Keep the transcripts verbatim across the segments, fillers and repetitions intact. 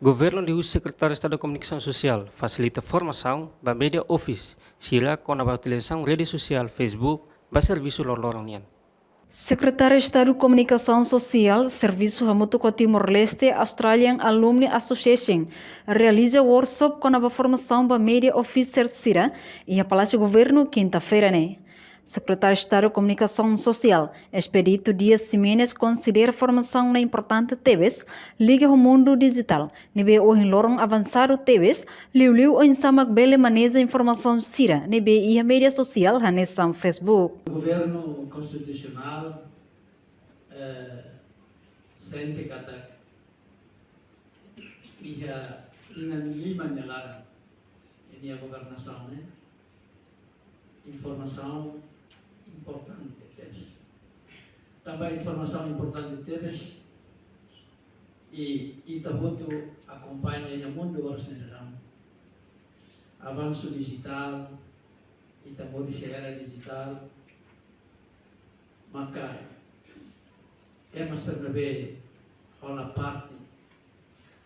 Governu liuhusi Sekretáriu Estadu Komunikasaun Sosiál fasilita formasaun ba media office sira kona-ba utilizasaun rede sosiál Facebook ba servisu loroloron nian. Sekretáriu Estadu Komunikasaun Sosiál servisu hamutuk ho Timor-Leste Australian Alumni Association realiza workshop kona-ba formasaun ba media officer sira iha Palásiu Governu, kinta-feira ne'e. Sekretáriu Estadu Komunikasaun Sosiál, Expedito Dias Ximenes, konsidera formasaun ne'e importante tebes liga ho mundu dijitál, ne'ebé ohin loron avansadu tebes, liuliu oinsá mak bele maneja informasaun sira ne'ebé iha media sosiál hanesan Facebook. Governu konstitusionál, eh, sente katak iha tinan lima nia laran, nia governasaun ne'e, informasaun importante tebes. Tanba informasaun importante tebes, i ita hotu akompaña iha mundu oras ne'e daudaun. Avansu dijitál, ita moris iha era dijitál, maka ema sira ne'ebé hola parte,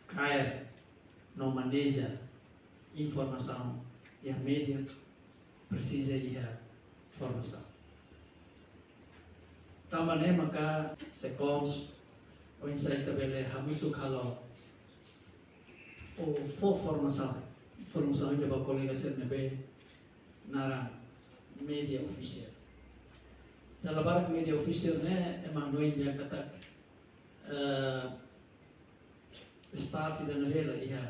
kaer no maneja informasaun iha media presiza iha formasaun. Tanba ne'e maka SEKOMS, oinsá ita bele hamutuk halo ou fó formasaun, formasaun ida ba kolega sira ne'ebé naran media officer. Dala barak media officer ne'e ema hanoin dehan katak, eh, staff ida ne'ebé la iha,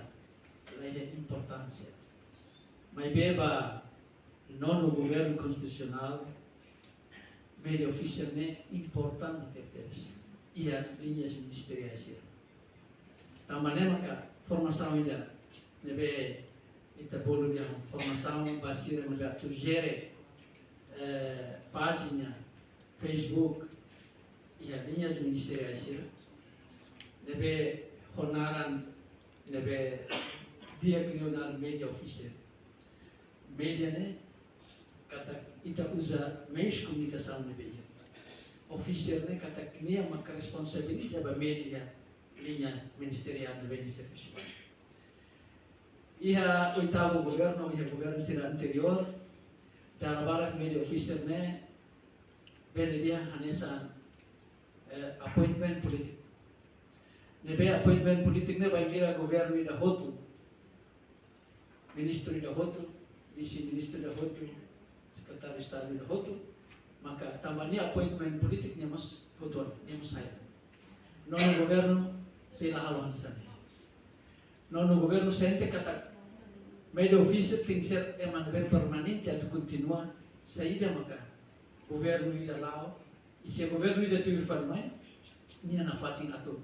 la iha importánsia. Maibé ba nonu governu konstitusionál, media officer ne'e importante tebes iha liñas ministeriais sira. Tanba ne'e maka formasaun ida ne'ebé ita bolu dehan formasaun ba sira ne'ebé atu jere, eh, pájina Facebook iha liñas ministeriais sira, ne'ebé ho naran ne'ebé di'ak liu naran media officer. Media ne'e katak ita uza meius komunikasaun ne'ebé iha. Officer ne'e katak nia mak responsabiliza ba media liña ministeriál ne'ebé nia servisu ba. Iha oitavu governu, iha governu sira anteriór, dala barak media officer ne'e bele dehan hanesan, eh, appointment polítiku. Ne'ebé appointment polítiku ne'e bainhira governu ida hotu, ministru ida hotu, vise-ministru ida hotu, sekretáriu Estadu ida hotu, maka tanba nia appointment polítiku nia mós hotu, nia mós sai. Nonu governu sei la halo hanesan ne'e. Nonu governu sente katak media officer tenke ser ema ne'ebé permanente atu kontinua, saida maka governu ida la'o, i se governu ida tuir fali mai, nia nafatin atu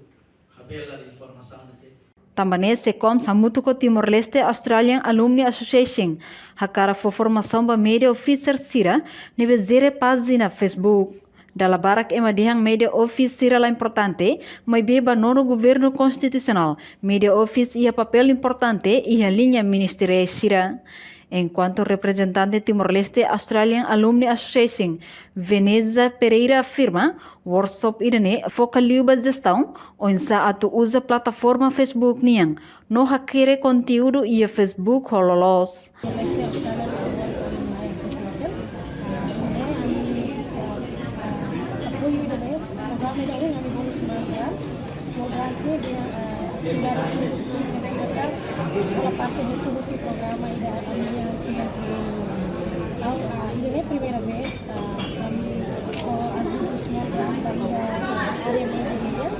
habelar informasaun ne'e. Tanba ne'e SEKOMS hamutuk ho Timor-Leste Australian Alumni Association hakarak fó formasaun ba media officer sira ne'ebé jere pájina Facebook. Dala barak ema dehan media office sira la importante, maibé ba nonu governu konstitusionál, media office iha papél importante iha liña ministeriál sira. Enkuantu reprezentante Timor-Leste Australian Alumni Association, Veneza Pereira, afirma, workshop ida-ne'e foka liu ba jestaun, oinsá atu uza plataforma Facebook nian, no hakerek konteúdu iha Facebook ho loloos. Timor-Leste Australian Alumni Association, ah, ne'e ami, ah, apoiu ida-ne'e, programa ida-ne'e ami bolu Small Grant. Small Grant ne'e dehan, ah, atividade lingúistika ne'ebé ita hola parte hotu husi programa ida ami iha T N T. Entaun, ah, ida-ne'e primeira vez, ah, ami fó ajuda Small Grant ba iha área media nian.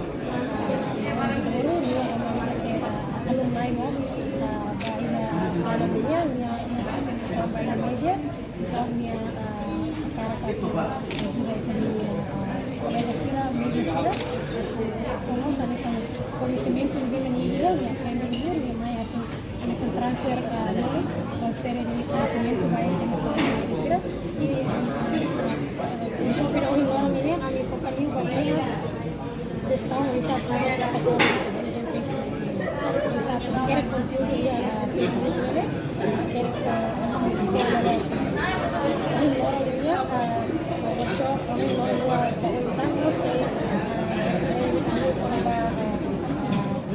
Ah, ajuda nia ema ida ke, ah, alumni mós, ah, ba iha Australia nian, nia, nia espesializasaun ba iha media. Entaun nia, ah, hakarak atu ajuda ita-nia, ah, kolega sira, media sira, atu fó mós hanesan koñesimentu ne'ebé nia iha, nia aprende liu, nia mai atu hanesan transfer, ah, knowledge, transfere nia koñesimentu ba ita-nia kolega sira. I, ah, ah, ah, workshop ida ohin loron ne'e ami foka liu ba jestaun, oinsá atu uza plataforma, oinsá atu hakerek konteúdu iha Facebook ne'e, hakerek, ah, ohin loron ne'e, ah, workshop ohin loron ba oin tan, no sei, ah, ah,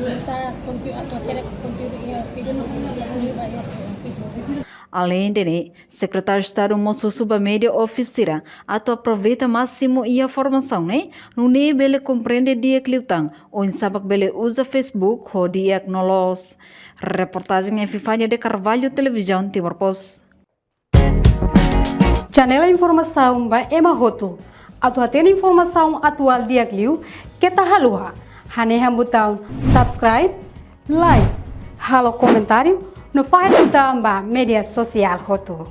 oinsá Konteúdu atu hakerek konteúdu iha Facebook, iha Facebook. Alende ne'e, Sekretáriu Estadu mós husu ba média ofísiu sira atu aproveita másimu iha formasaun ne'e, nune'e bele komprende di'ak liután oinsá mak bele uza Facebook ho di'ak no loos. Reportajen Epifania de Carvalho, Televizaun Timor Post. Janela informasaun ba ema hotu. Atu hatene informasaun atuál di'ak liu, keta haluha hanehan butaun subscribe, like, halo komentáriu no fahe tutan ba média sosiál hotu.